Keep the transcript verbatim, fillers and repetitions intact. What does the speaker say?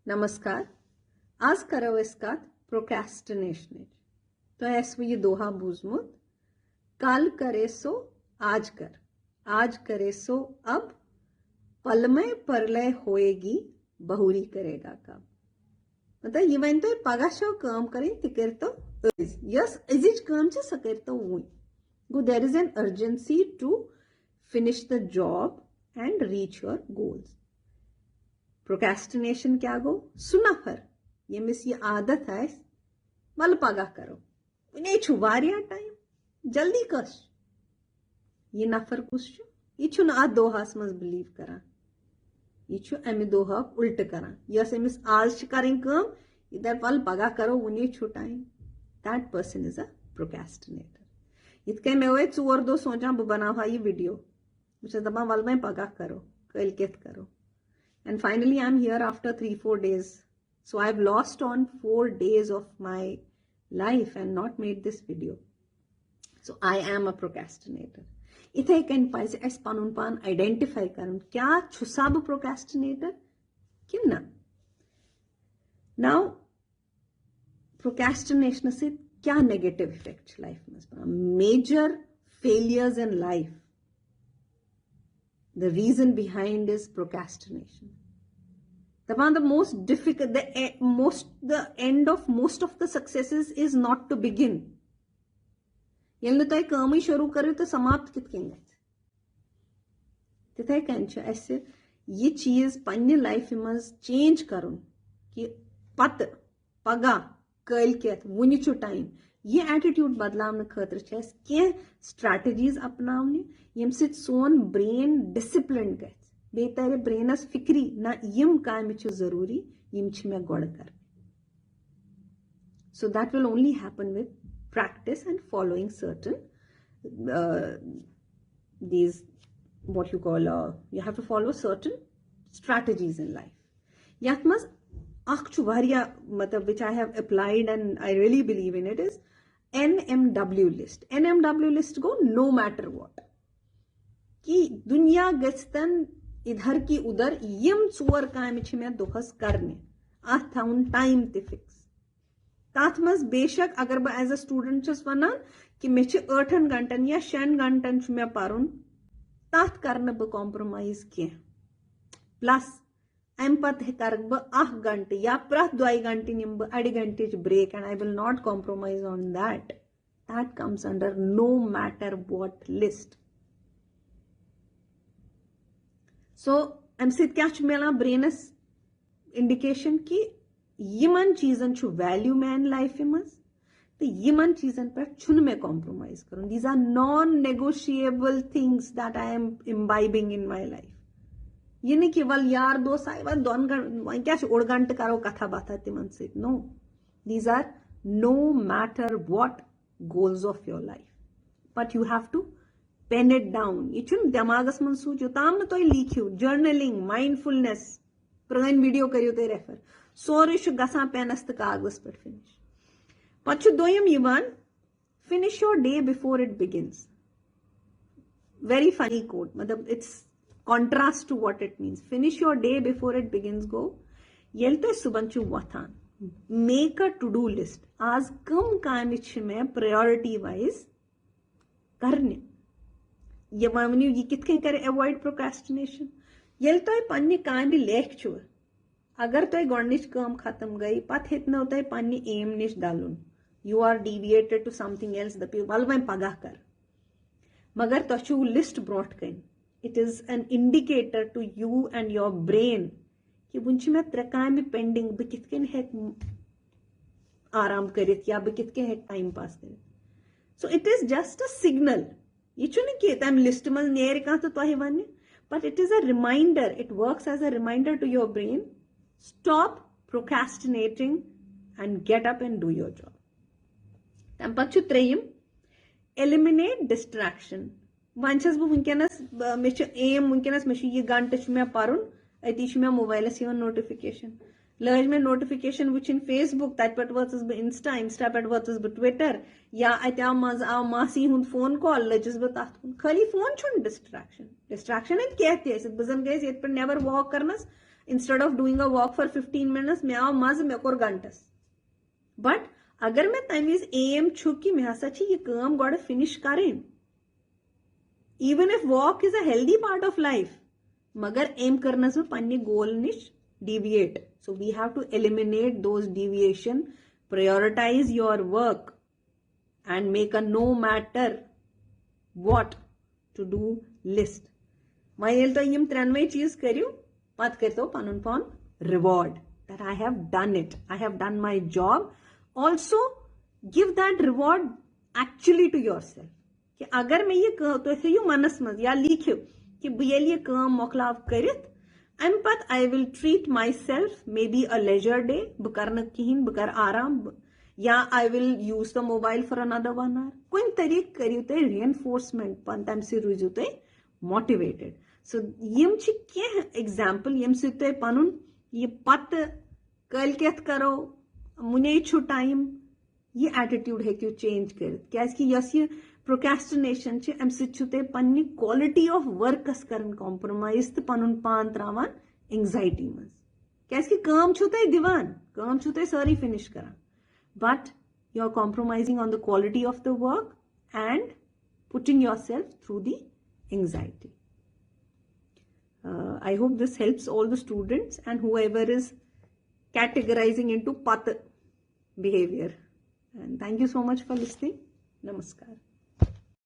نمسکار۔ آز کرو أسۍ کتھ پروکریسٹنیشنٕچ۔ تۄہہِ آسوٕ یہِ دوہا بوٗزمُت، کل کرے سو آج کر، آج کرے سو اب، پل میں پرلے ہوئے گی، بہوری کرے گا کب۔ مطلب، یہِ وۄنۍ تۄہہِ پگاہ چھو کٲم کرٕنۍ، تہِ کٔرۍتو أزۍ۔ یۄس أزِچ کٲم چھِ، سۄ کٔرۍتو وُنۍ۔ گوٚو، there is an urgency to finish the job and reach your goals. پروکریسٹنیشن کیٛاہ گوٚو؟ سُہ نفر ییٚمِس یہِ عادت آسہِ، وَلہٕ پگاہ کرو، وُنے چھُ واریاہ ٹایم، جلدی کۄس چھِ؟ یہِ نفر کُس چھُ؟ یہِ چھُنہٕ اتھ دوہس منٛز بلیو کران، یہِ چھُ امہِ دوہُک الٹہٕ کران۔ یۄس أمِس آز چھِ کرٕنۍ کٲم، یہِ دپہِ، "وَلہٕ پگاہ کرو، وُنے چھُ time." That person is a procrastinator. یِتھ کٔنۍ مےٚ ٲسۍ ژور دۄہ سونٛچان، بہٕ بناوہا یہِ ویڈیو، بہٕ چھَس دَپان، "وَلہٕ وۄنۍ پَگاہ کَرو، کٲلۍ کٮ۪تھ کَرو۔" And finally, I'm here after three, four days. So I've lost on four days of my life and not made this video. So I am a procrastinator. یِتھَے کٔنۍ پَزِ اَسہِ پَنُن پان آیڈینٹِفاے کَرُن، کیٛاہ چھُسا بہٕ پروکریسٹنیٹر کِنہٕ نہ؟ Now, پروکریسٹنیشنہٕ سۭتۍ کیٛاہ نیگیٹو افیکٹ چھِ لایفہِ منٛز پٮ۪وان؟ Major failures in life, the reason behind is procrastination. دَپان، the most difficult, the e- most, the end of most of the successes is not to begin. ییٚلہِ نہٕ تۄہہِ کٲمٕے شروٗع کٔرِو، تہٕ سماپت کِتھ کٔنۍ گژھِ؟ تِتھَے کٔنۍ چھُ اَسہِ یہِ چیٖز پننہِ لایفہِ منٛز چینج کرُن، کہِ پتہٕ، پگاہ، کٲلۍ کٮ۪تھ، وُنہِ چھُ ٹایم۔ یہِ ایٹیٹیوڈ بدلاونہٕ خٲطرٕ چھِ اَسہِ کینٛہہ سٹریٹجیز اپناونہِ، ییٚمہِ سۭتۍ سون برین ڈسپلنڈ گژھِ، بیٚیہِ ترِ برینس فکری، نہ، یِم کامہِ چھِ ضروٗری، یِم چھِ مےٚ گۄڈٕ کرٕنۍ۔ So that will only happen with practice and following certain, uh, these, what you call, uh, you have to follow certain strategies in life. یَتھ منٛز اَکھ چھُ واریاہ، مطلب، which I have applied and I really believe in it, is N M W list. N M W list گوٚو no matter what. کہِ دُنیا گٔژھتن ادھر کی ادھر، یِم ژور کامہِ چھِ مےٚ دۄہس کرنہِ، اتھ تھاوُن ٹایم تہِ فکس۔ تتھ منٛز بے شک اگر بہٕ as a student چھَس ونان کہِ مےٚ چھِ ٲٹھن گھنٹن یا شٮ۪ن گھنٹن چھُ مےٚ پرُن، تتھ کرٕ نہٕ بہٕ کمپرومایز کینٛہہ۔ پلس امہِ پتہٕ کرٕ بہٕ اکھ گھنٹہٕ یا پرٛٮ۪تھ دۄیہِ گھنٹہٕ نِمہٕ بہٕ اَڑِ گھنٹٕچ break and I will not compromise on that. That comes under no matter what list. So امہِ سۭتۍ کیٛاہ چھُ میلان برینس؟ انڈیکیشن کہِ یِمن چیٖزن چھُ ویلیو میانہِ لایفہِ منٛز، تہٕ یِمن چیٖزن پٮ۪ٹھ چھُنہٕ مےٚ کمپرومایز کرُن۔ These are non negotiable things that I am imbibing in my life. یہِ نہٕ کہِ ول یار دوس آیہِ، ول دۄن گھنٹن، وۄنۍ کیٛاہ چھُ، اوٚڑ گھنٹہٕ کرو کتھا باتھا تِمن سۭتۍ۔ No, these are no matter what goals of your life, but you have to pen it down. یہِ چھُنہٕ دٮ۪ماغس منٛز سوٗنٛچِو، یوٚتام نہٕ تُہۍ لیکھِو۔ Journaling, mindfulness, پرٲنۍ ویڈیو کٔرِو تُہۍ ریفر۔ سورُے چھُ گژھان پینس تہٕ کاغذس پٮ۪ٹھ فنش۔ پتہٕ چھُ دوٚیِم یِوان، finish your day before it begins. Very funny quote, مطلب، it's contrast to what it means. Finish your day before it begins گوٚو، ییٚلہِ تُہۍ صُبحن چھِو وۄتھان، make a to do list. آز کٕم کامہِ چھِ مےٚ priority wise کرنہِ؟ یہِ وۄنۍ ؤنِو، یہِ کِتھ کٔنۍ کرِ avoid procrastination؟ ییٚلہِ تۄہہِ پننہِ کامہِ لیکھ چھُو، اگر تۄہہِ گۄڈنِچ کٲم ختم گٔے، پتہٕ ہیٚتنو تۄہہِ پننہِ aim نِش ڈلُن، you are deviated to something else، دٔپِو، "ولہٕ وۄنۍ پگاہ کر۔" مگر تۄہہِ چھُو لسٹ برونٛٹھ کنہِ۔ It is an indicator to you and your brain کہِ وُنہِ چھِ مےٚ ترٛےٚ کامہِ pending، بہٕ کِتھ کٔنۍ ہیٚکہٕ آرام کٔرِتھ یا بہٕ کِتھ کٔنۍ ہیٚکہٕ time pass کٔرِتھ۔ So it is just a signal. یہِ چھُنہٕ کہِ تَمہِ لسٹ منٛز نیرِ کانٛہہ تہٕ تۄہہِ وَنہِ، but it is a reminder. It works as a reminder to your brain. Stop procrastinating and get up and do your job. تَمہِ پَتہٕ چھُ ترٛیٚیِم، eliminate distraction. وۄنۍ چھَس بہٕ وٕنکیٚنَس، ب-، مےٚ چھُ aim وٕنکیٚنَس، مےٚ چھُ یہِ گھنٹہٕ چھُ مےٚ پَرُن، أتی چھُ مےٚ موبایلَس یِوان notification۔ لٲج مےٚ notification وٕچھِنۍ Facebook، تَتہِ پٮ۪ٹھ وٲژٕس بہٕ Insta، Insta پٮ۪ٹھ وٲژٕس بہٕ Twitter، یا اَتہِ آو منٛزٕ آو ماسی ہُنٛد phone call، لٔجِس بہٕ تَتھ کُن۔ خٲلی phone چھُنہٕ distraction۔ Distraction ہیٚکہِ کینٛہہ تہِ ٲسِتھ۔ بہٕ زَن گٔیَس ییٚتہِ پٮ۪ٹھ نٮ۪بَر walk کَرنَس، Instead of doing a walk for fifteen minutes, مےٚ آو مزٕ، مےٚ کوٚر گھنٹس. But اگر مےٚ تمہِ وِزِ aim چھُ کہِ مےٚ ہسا چھِ یہِ کٲم گۄڈٕ finish کرٕنۍ, even if walk is a healthy part of life, مگر أمۍ کٔرنَس بہٕ پننہِ goal نِش deviate. So we have to eliminate those deviation, prioritize your work and make a no matter what to do list. وۄنۍ ییٚلہِ تۄہہِ یِم ترٛٮ۪نوَے چیٖز کٔرِو, پتہٕ کٔرۍتو پنُن پان reward that I have done it, I have done my job. Also, give that reward actually to yourself. کہِ اگر مےٚ یہِ کٲ-، تُہۍ تھٲیِو منَس منٛز یا لیٖکھِو کہِ بہٕ ییٚلہِ یہِ کٲم مۄکلاو کٔرِتھ, اَمہِ پتہٕ I will treat myself maybe a leisure day, بہٕ کَرٕ نہٕ کِہیٖنۍ, بہٕ کَرٕ آرام, بہٕ-، یا I will use the mobile for another one hour. کُنہِ طریٖقہٕ کٔرِو تُہۍ reinforcement پَن-، تَمہِ سۭتۍ روٗزِو تُہۍ motivated. So یِم چھِ کینٛہہ example ییٚمہِ سۭتۍ تُہۍ پَنُن یہِ پَتہٕ کٲلۍ کٮ۪تھ کَرو, وُنے چھُ time, یہِ attitude ہیٚکِو change کٔرِتھ. کیٛازِ کہِ یۄس یہِ procrastination چھِ, اَمہِ سۭتۍ چھُو تُہۍ پننہِ quality of workس کران compromise تہٕ پنُن پان تراوان anxiety منٛز. کیٛازِ کہِ کٲم چھُو تُہۍ دِوان, کٲم چھُو تُہۍ سٲرٕے finish کران, but you are compromising on the quality of the work and putting yourself through the anxiety. Uh, I hope this helps all the students and whoever is categorizing into پتہٕ behavior. And thank you so much for listening. Namaskar.